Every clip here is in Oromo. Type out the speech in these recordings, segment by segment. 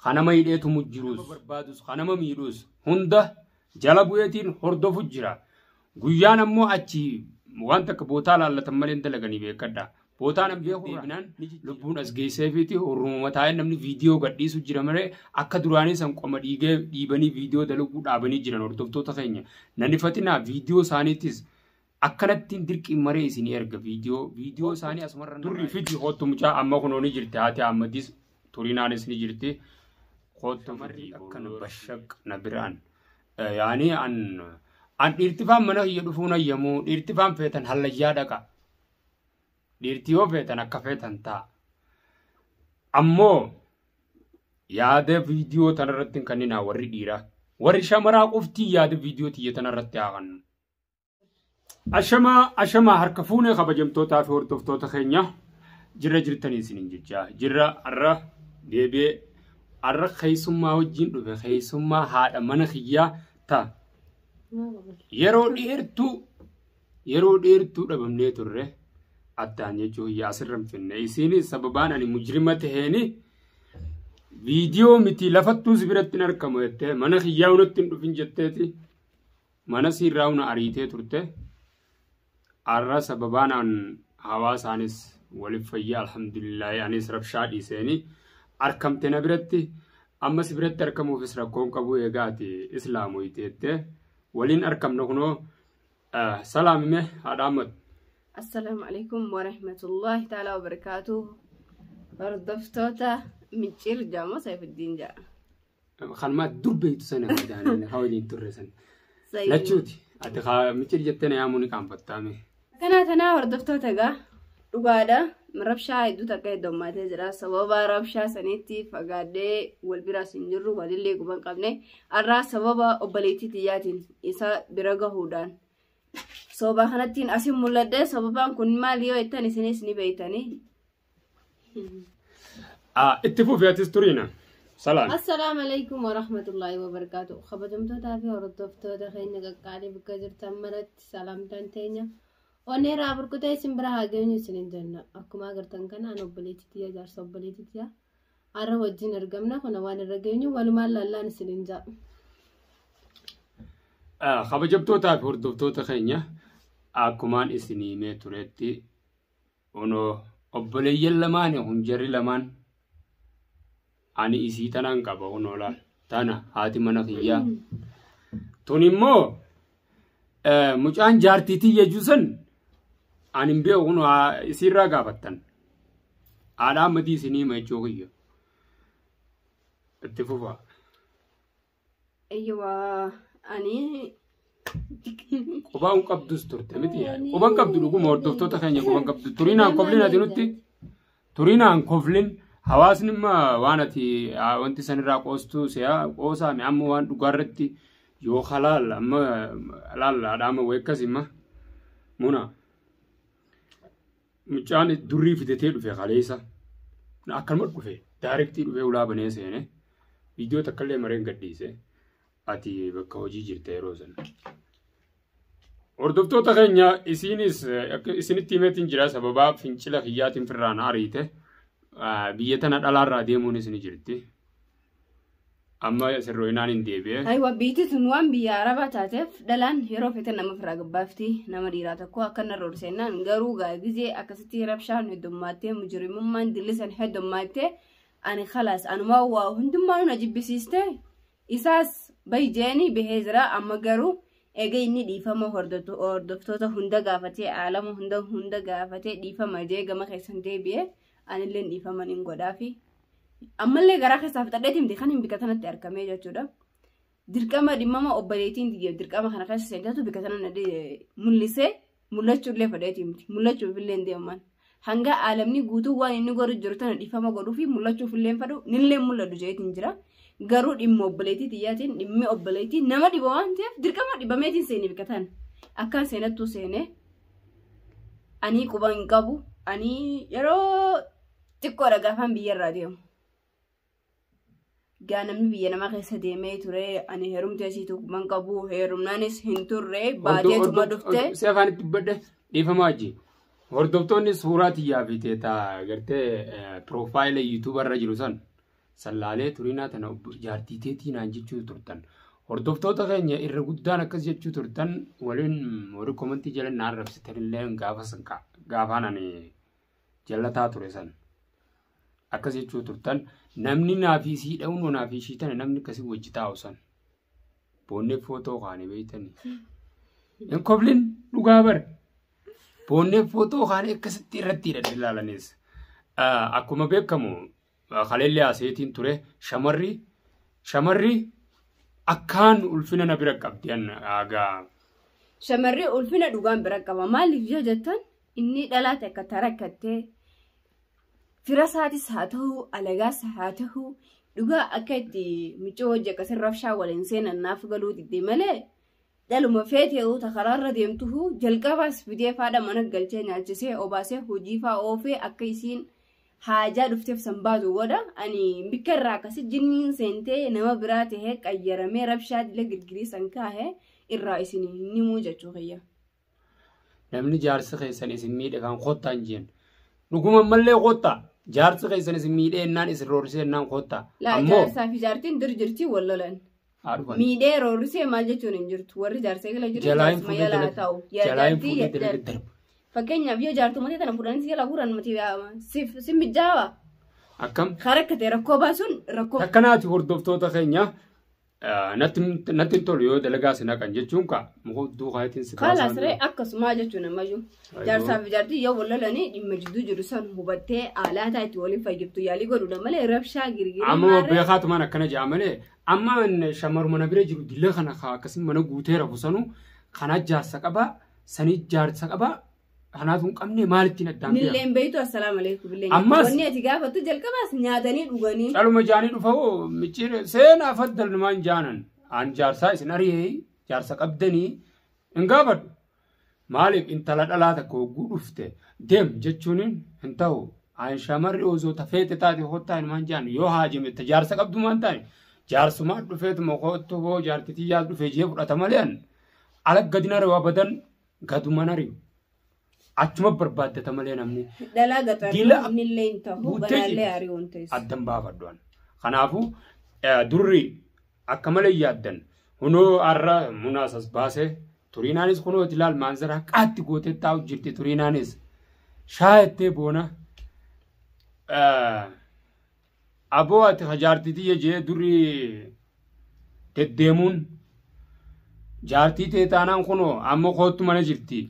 Kanama hidhee tumu jirus, barbaadus, kanama miidhus hunda jala bu'eetiin hordofu jira. Guyyaan ammoo achi waan takka bootaa laallatan malee hin dalaganii beekadha. Bootaa nam beeku deebinaan lubbuun as geesseefiiti horrumuma taa'ee namni viidiyoo gadhiisu jira malee akka duraanii san qoma dhiigee dhiibanii viidiyoo dalaguu dhaabanii jiran hordoftoota keenya. Nan ifatinaa viidiyoo isaaniitis akkanattiin dirqiin maree isinii erga viidiyoo isaanii asumarra. Durri fiji hoottu mucaa amma kunoo ni jirti haati Ahmadis turinaanis ni jirti. Hoottu marri akkana bashaq na biraan. Yaani an dhiirtifaan mana kiyya dhufuun ayyamu dhiirtifaan feetan hallayyaa dhaqa. Dhiirti yoo feetan akka feetan ta'a. Ammoo yaada viidiyoo tanarratti hin kenninaa warri dhiiraa. Warri shamaraa qoftii yaada viidiyoo tiyya tanarratti haa kennu. Ashamaa ashamaa harka fuunee kabajamtootaa fi hordoftoota keenya jirra jirtanii isiniin jecha jirra har'a deebi'ee har'a keessummaa wajjin dhufe keessummaa haadha mana kiyyaa ta'a. Yeroo dheertuu dhabamnee turre addaan jechuu kiyya asirra hin finne. Isiinis sababaan ani mujrima taheeni viidiyoo miti lafattuu si biratti hin argamu jettee mana kiyyaa hunatti hin dhufin jetteeti mana siirraa huna ariitee turte. Har'a sababaan an hawaasaanis waliif fayyaa alhamdulillahi anis rabshaa dhiiseeni arkamte na biratti amma si biratti argamuufis rakkoon qabu egaa ati islaamu jettee waliin arkamna kunoo salaamime haadha Ahmad. Assalaamu alaikum warahmatullahi ta'ala wabarakaatuh. Hordoftoota Micciir jedhamu Saifuddin jedha. Kanumaa dur beektu sana haa waliin turre sana. Lachuuti ati Micciir jettee na yaamuu ni qaanfattaame. Kanaa tanaa hordoftoota egaa dhugaadha. Rabshaa hedduu takka heddummaatee jira. Sababa rabshaa saniitti fagaadhee wal biraas hin jirru walillee guban qabne. Har'aa sababa obboleettii tiyyaatiin isa bira gahuudhaan sababa kanattiin asin mul'adhe. Sababaan kun maal yoo jettan isinis ni beektanii. Itti fufi atis turiina. Salaam. Assalaamu alaikum warahmatullahi wabarakaatu. Kabajamtootaa fi hordoftoota keenya qaqqaalii bakka jirtan maratti salaamtaan teenya. Onneeraa burkutee isin bira haa geenyu isinin jenna. Akkuma agartan kana an obboleettii tiyya jaarsa obboleettii tiyya har'a wajjin argamna. Kuna waan irra geenyu walumaan laallaan isinin jedha. Kabajamtootaa fi hordoftoota keenya akkumaan isinii himee turetti onoo obboleeyyan lamaan hunjarri lamaan ani isii tanaan qaba kunoo laal tana haati mana kiyyaa. Tun immoo mucaan jaartii tiyya juusan ani hin beeku kunoo isiirraa gaafattan. Haadha Ahmadii isinii hima jechuu kiyya. Itti fufaa. Eeyyawaa ani Qubaan qabdus turte miti. Quban qabdu dhuguma hordoftoota keenya quban qabdu. Turinaan koflin ati nutti. Turinaan koflin hawaasni immoo waan ati wanti sanirraa qoostuu si'a qoosaame amma waan dhugaarratti yoo halaal amma laal haadhaama wayii imma muna. Mucaan durrii fidatee dhufe kaleessa. Akkanuma dhufe daarektii dhufee ulaa banee seene viidiyoo takkallee mareen gadhiise ati bakka hojii jirta yeroo sana. Hordoftoota keenya isinis isinitti himeetiin jira sababaa fincila kiyyaatiin firraan ariite biyya tana dhalaarraa deemuunis ni jirti. Amma sirrooyinaan hin deebi'e. Aywa biitti tun waan biyya arabaa taateef dhalaan yeroo feete nama firraa gabbaafti nama dhiiraa tokko akka narra ol seennaan garuu gizee akkasitti rabshaan heddummattee mujrimummaan dillisan heddummattee ani khalaas anumaa waa hundummaanuu na jibbisiiste isaas bayjeeni bahee jira amma garuu eega inni dhiifama hordoftoota hunda gaafatee aalama hunda hunda gaafatee dhiifama jee gama keessan deebi'e anillee dhiifama nin godhaafi. Ammallee garaa keessaa fixadheeti miti kan hin bika tanatti argamee jechuudha. Dirqama dhimmama obboleettiin tiyya dirqama kana keessa seentatu bika tana mul'isee mul'achuullee fedheeti miti mul'achuufillee hin deeman. Hanga aalamni guutuu waan inni godhu jiru tana dhiifama godhuu fi mul'achuufillee hin fedhu nillee mul'adhu jeetiin jira. Garuu dhimma obboleettii tiyyaatiin dhimmi obboleettii nama dhiba waan ta'eef dirqama dhibameetiin seenee bika tana. Akkaan seenattuu seenee ani quba hin qabu ani yeroo xiqqoodha gaafaan biyyarraa deemu. Gaa namni biyya namaa keessa deemee ture ani heerumtee isiitu quban qabu heerumnaanis hin turre baateetuma dhufte. Si afaanitti dubbadhe dhiifama wajji. Hordoftoonni suuraa tiyyaa fi teetaa gartee piroofaayila yuutuuba irra jiru san Sallaalee Turiinaa tana jaartii teetii naan jechuu turtan. Hordoftoota keenya irra guddaan akkas jechuu turtan waliin warri komantii jala naan rabsitanillee gaafa san gaafaan ani jallataa ture san. Akkas jechuu turtan namni naaf isii dha'uun naaf ishii tana namni akkasii wajji taa'u san. Boonnee footoo kaanii beeytanii. Hin koblin dhugaa bare. Boonnee footoo kaanii akkasitti irratti hidhadhe ilaalanis. Akkuma beekamu kaleellee aseetiin ture shamarri akkaan ulfina na bira qabdi hagaa. Shamarri ulfina dhugaan bira qaba. Maaliif yoo jettan inni dhalaa takka tarakkattee fira isaatis haa ta'u alagaas haa ta'u dhugaa akka itti miccoo hojii akkasii rabshaa waliin seenan naaf galuu didde malee dhaluma feetee ta karaarra deemtuhu jalqabaas fidee faadha mana galchee nyaachisee obaasee hojii faa oofee akka isiin haajaa dhufteef san baatu godha. Ani bikka irraa akkasii jinniin seentee nama biraa tahee qayyaramee rabshaa dila girgirii san kaahee irraa isin nimuu jechuu kiyya. Namni jaarsi keessan isin miidhe kan kottaa hin jeen. Dhuguma mallee kottaa. Jaarsi keessan isin miidhee ennaan isin roorisee ennaan kottaa. Laa jaarsaa fi jaartiin dur jirti wal lolan. Miidhee roorisee maal jechuun hin jirtu. Warri jaarsa gala jiru jaarsuma yalaa ta'u. Fakkeenyaaf yoo jaartummaa tana fuudhanii si jala guuran mati si mijaawaa. Akkam? Karaa rakkoo baasuun rakkoo. Akkanaati hordoftoota keenya natti hin tolu yoo dalagaa si naqan jechuun kaa muka duukaatiin si Kaalaas ree akkasumaa jechuun ammayyuu. Jaarsaa fi jaartii yoo wal lolanii dhimma jidduu jiru san hubattee alaataa itti waliin fayyiftu yaalii godhuudha malee rabshaa girgirii. Amma beekaatumaan akkana ja'a malee amma shamaruma na bira jiru dilla kana akkasii mana guutee rafu sanu kana jaarsa qabaa sanii jaarsa qabaa kanaatu hin qabne maalittiin addaan beeka. Nilleen beeytu assalaamu alaikum billeen. Ammas Wanni ati gaafattu jalqabaas nyaatanii dhuganii. Caluma jaanii dhufa hoo micciire seenaa faddalnumaan jaanan an jaarsaa isin ari'ee jaarsa qabdanii hin gaafadhu. Maaliif intala dhalaa takka hogguu dhufte deem jechuun hin ta'u. An shamarri osoo tafeete taate hottaa hinumaan jaan yoo haajime jaarsa qabdu maan taane jaarsumaa dhufeetuma kottu hoo jaartitii yaas dhufee jee fudhata malee an ala gadina riwa badan gaduma nari'u. Achuma barbaaddata malee namni. Dhalaa gaxaruu innillee hin ta'u banaallee ari'uun teessu. Addan baafadhu. Kanaafuu durri akka malee yaaddan hunoo har'a munaas as baasee Turiinaanis kunoo ilaal maanzaraa qaatti gootee taa'u jirti Turiinaanis shaayettee boona. Aboo ati jaartitii jee durri deddeemuun jaartii ta'e taanaan kunoo amma koottu mana jirti.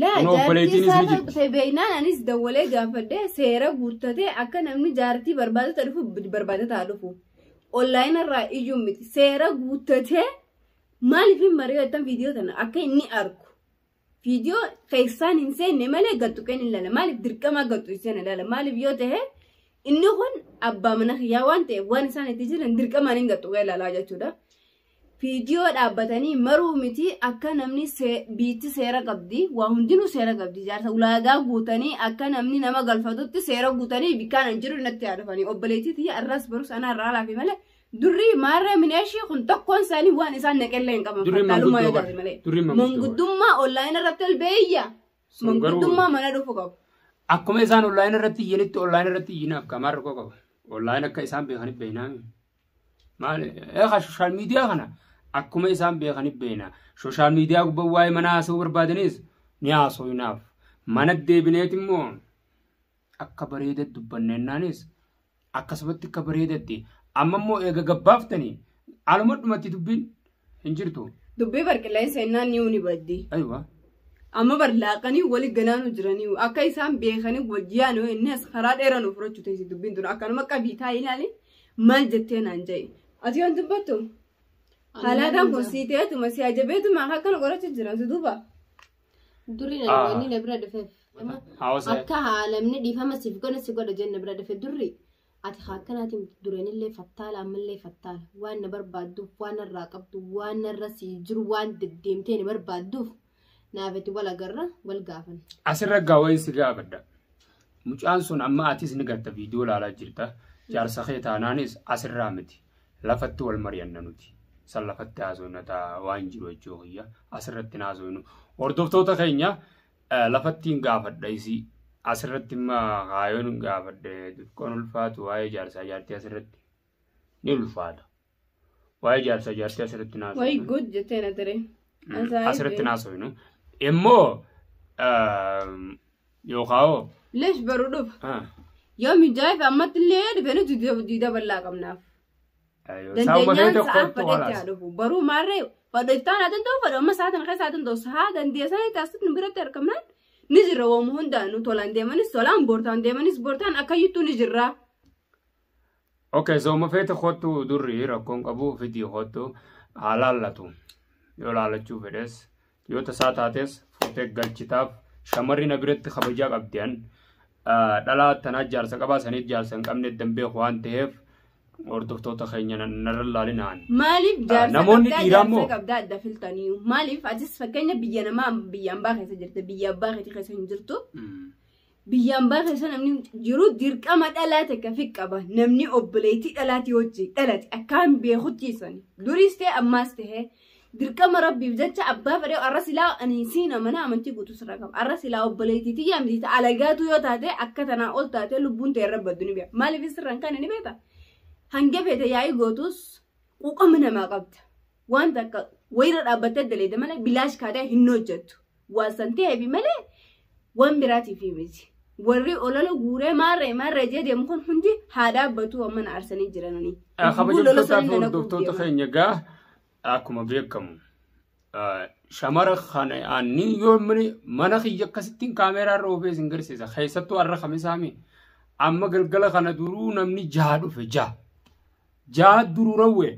Laa jaartii isaa ta'e beeknaan anis dawwalee gaafadhee seera guuttatee akka namni jaartii barbaadata dhufu barbaadataa dhufu. Onlaayinii irraa iyyuu miti seera guuttatee maaliif hin mari'attan viidiyoo tana akka inni argu. Viidiyoo keessaan hin seenne malee gattuqeen hin ilaala. Maaliif dirqama gattu hin ilaala. Maaliif yoo ta'e inni kun abbaa mana kiyyaa waan ta'eef waan isaan itti jiran dirqamaan hin gattuqee ilaalaa jechuudha. Viidiyoo dhaabbatanii maruu miti akka namni biitti seera qabdi waa hundinuu seera qabdi jaarsa ulaagaa guutanii akka namni nama galfatutti seera guutanii bikkaan hin jiru natti yaadafanii obboleettii tiyya irraas barus ana irraa laafi malee durri maarree mineeshii kun tokkoon isaanii waan isaan naqellee hin qaban fattaalummaa yoo taate malee manguddummaa onlaayinii irratti ol beeyya manguddummaa mana dhufu qabu. Akkuma isaan onlaayinii irratti iyyanitti onlaayinii irratti iyyinaaf qaama rakkoo qabu onlaayinii akka isaan beekaniif beeknaami. Maali eegaa sooshaal miidiyaa kana. Akkuma isaan beekaniif beekna. Sooshaal miidiyaa gubbaa waa'ee mana haasa'uu barbaadanis ni haasofnaaf. Mana deebineet immoo akka bareedatti dubbanneenaanis akkasumatti akka bareedatti amma immoo eega gabbaaftanii aluma dhumatti dubbiin hin jirtu. Dubbii barqilleensa innaan ni uni baddi. Aywa. Amma barlaaqanii wali ganaanu jiranii akka isaan beekanii wajjiyaan innis karaa dheeraa nu fudhachuu teessi dubbiin tun akkanuma qabii taa'ee ilaali maal jettee naan jedhe. Ati yoon dubbattu? Haalaataan kun sii ta'eetuma si ajabeetuma akkana qorachuu jiran si duuba. Durri namoonni na bira dhufeef. Akka haalamni dhiifama siif godha si godha jenne bira dhufe durri ati akkanaatiin duranillee fattaala ammallee fattaala waan na barbaadduuf waan narraa qabdu waan narra sii jiru waan deddeemtee na barbaadduuf naafetti wal agarra wal gaafan. Asirra gaawwan si gaafadha. Mucaan sun amma atis ni garta viidiyoo ilaalaa jirta. Jaarsa kee taanaanis asirraa miti. Lafatti wal mari'anna nuti. San lafatti haasofna waan jiru jechuudha. Asirratti haasofnu. Hordoftoota keenya lafatti hin gaafadha isii. Asirratti immoo kaayoon hin gaafadhe. Xiqqoon ulfaatu waa'ee jaarsaa jaartii asirratti. Ni ulfaata. Waa'ee jaarsa jaartii asirratti Wayi naasofnu. good jettee na ture. Asirratti naasofnu. Immoo yookaan Leesh baruu dhufa. Yoo mijaa'eef ammatti illee dhufee nuti diida bal'aa qabnaaf. Saawwa Dandeenyaan feete sa'aa kottu fadhetti haa halaas. dhufu. Baruu maarree fadhettaan haa danda'u fadhu amma sa'aa tana keessa haa danda'u sa'aa dandeessanii taasisuun nu biratti argamnaan ni jirra wooma hundaanuu tolaan deemanis tolaan boortaan deemanis boortaan akkayyittuu ni jirra. Okay, sooma feete kottu durri rakkoon qabu fidii kottu haa laallatu. Yoo laallachuu fedhes yoo tasaa taates fuutee galchitaaf shamarri na biratti kabajaa qabdi an dhalaa tanaa jaarsa qabaa saniif jaarsa hin qabne dambeeku waan ta'eef hordoftoota keenya narra laalinaan. Maaliif jaarsa Namoonni qabdaa dhiiraa jaarsa immoo- qabdaa adda filtaniiyu? Maaliif atis fakkeenya biyya namaa biyya ambaa keessa jirte biyya abbaa keetii keessa hin jirtu. Biyya ambaa keessa namni jiru dirqama dhalaa takka fi qaba. Namni obboleettii dhalaatii hojii dhalate akkaan beekutti isani. Duriis ta'e ammaas ta'e dirqama rabbiif jecha abbaa fedhee arra silaa ani siin amana amantii guutuu sirraa qaba. Arra silaa obboleettii tiyyaa miti alagaatu yoo taate akka tanaa ol taate lubbuun ta'e irra baddu ni beeka. Maaliif sirraan kana ni beeka? Hanga feete yaa'ii gootus quuqama namaa qabda. Waan takka wayirra dhaabbattee daleedda malee bilaash kaadhaa hin hojjettu. Waan san ta'eef malee waan biraatiif miti. Warri olola guuree maarree maarree jee deemu kun hundi haa dhaabbatu amma na aarsanii jirananii. Kabajamtootaa fi hordoftoota keenya egaa akkuma beekamu shamara kana aanni yoo mana kiyya akkasittiin kaameeraa irra oofee isin garsiisa. Keessattuu har'a kamisaami. Amma galgala kana duruu namni jaha dhufe jaha. Jaha duruu rawwe.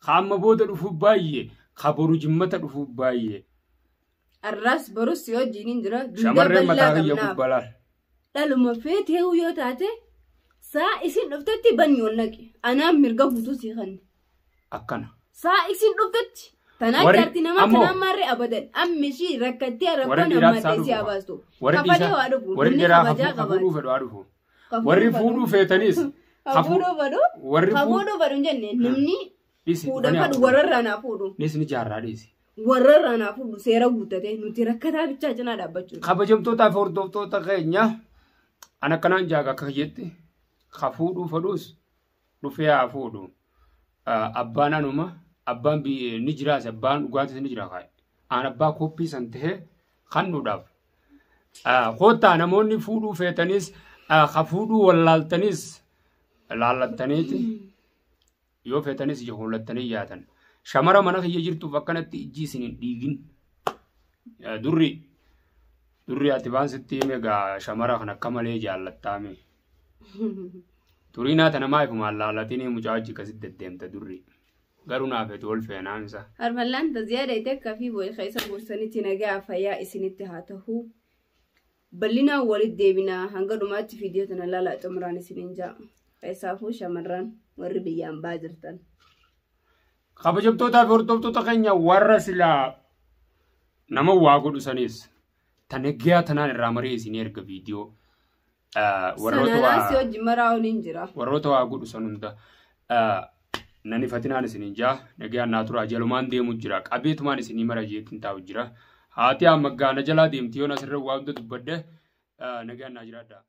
Ka amma booda dhufuuf baay'ee. Ka boru jimmata dhufuuf baay'ee. Arraas borus yoo wajjiniin jira. Duudaa Shamarreen bal'aa mataa kiyya qabnaaf. gubbalaal. Dhaluma feetee yoo taate saa isin dhuftetti banni ol naqi. Anaan mirga guutuu sii kanne. Akkana. Saa isin dhuftetti. Tanaa Warri- jaarti namaa ammoo- tanaa maarree abadan. Ammi ishii rakkattee Warri rakkoon dhiiraas hammattee haa si dhufu. habaastu. Warri Kafalee dhiisaa- waa dhufu. warri Namni dhiiraa kabajaa ka fuudhuu qabaatu. fedhu haa dhufu. Ka Warri fuudhuu fuudhuu feetanis. Ka fuudhuu fedhu. Warri Ka fuudhuu. fuudhuu fedhu hin jenne namni Dhiisi. fuudhan fedhu warrarraa naa fuudhu. Nis ni jaarraa dhiisi. Warrarraa naa fuudhu seera guuttatee nuti rakkataa bichaa cinaa dhaabbachuu. Kabajamtootaa fi hordoftoota keenya an akkanaan jaaga akka kiyyetti ka fuudhuu fedhus dhufee haa fuudhu. Abbaan anuma abbaan ni jiraas abbaan dhugaatis ni jira kaa'e. An abbaa koppii san tahee kannuudhaaf. Kottaa namoonni fuudhuu feetanis ka fuudhuu wallaaltanis laallattaniiti yoo feetanis ija hollattanii yaatan. Shamara mana kiyya jirtuuf akkanatti ijji isin hin dhiigin. Durri durri ati baan sitti hime gaa shamara kan akka malee jaallattaame. Turiinaa tana maaf ifumaan laallatinii mucaa wajji akkasitti deddeemta durri. Garuu naaf feetu ol feenaan isa. Harmallaan ziyaada itee kafii bo'ee keessa gorsanitti nagaa fayyaa isinitti haa ta'u. Bal'inaan walitti deebinaa hanga dhumaatti viidiyoo tana laalaa xumuraan isiniin ja'a. Keessaafuu shamarran warri biyyaan baa jirtan. Kabajamtootaa fi hordoftoota keenya warra silaa nama waa godhu sanis tan eeggaa tanaan irraa maree isinii erga viidiyoo. Warroota Sanaan si waa wajjin maraa waliin jira. warroota waa godhu san hunda nan ifatinaan isiniin jaa nagaan naa turaa jalumaan deemu jira qabeetumaan isinii mara jeetiin taa'u jira haati amma gaana jalaa deemti yoon asirra waa hunda dubbadde nagaan naa jiraadha.